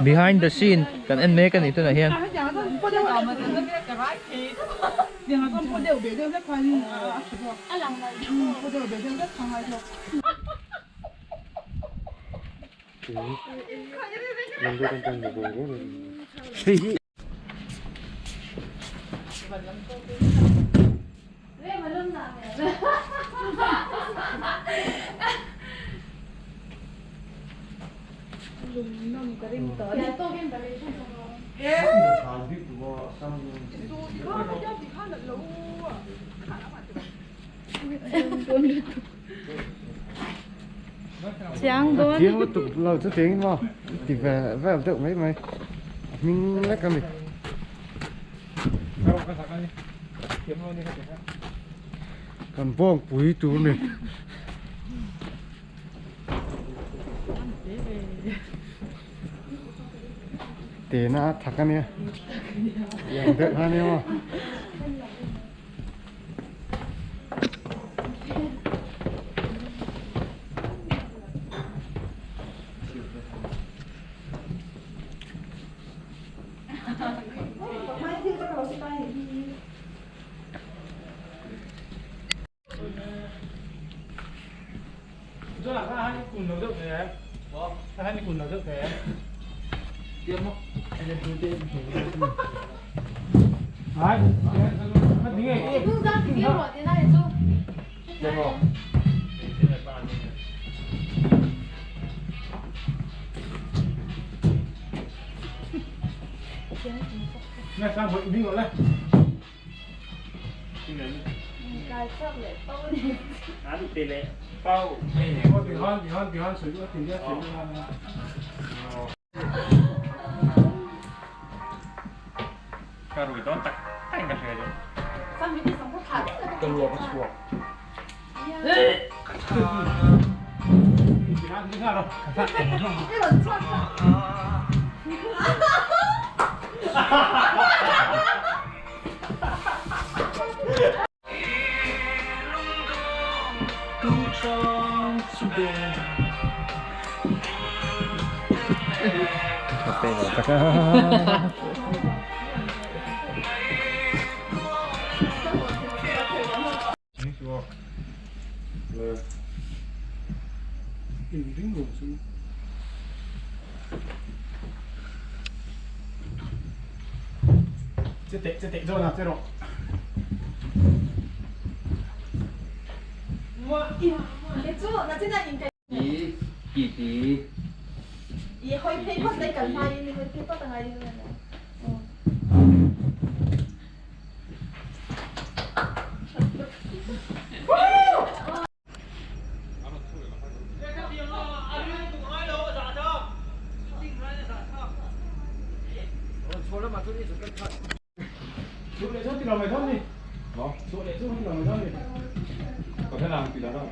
Behind the scene kan en mek a ni tunah hian. Chiang dawn. Chiang lutuk lo chu tiangin maw ti ve vel deuh mai mai a hming lek a ni. Kan bawngpui tur ni. Tena a thak a nia. Yang deuh kha nia maw. Ka rui dawn tak tak in ka hria chu. Ka luak a chhuak.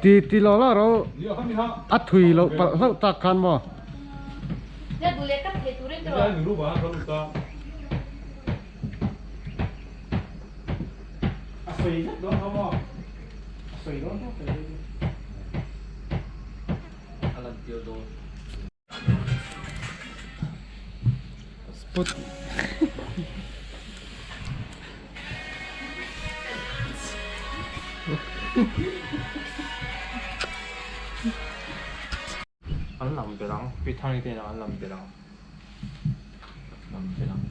Ti ti lo la ro a thui loh palh hlauh tak khan maw. Spot. An lam ber ang, Pi Thani te inah an lam ber ang. Lam ber ang.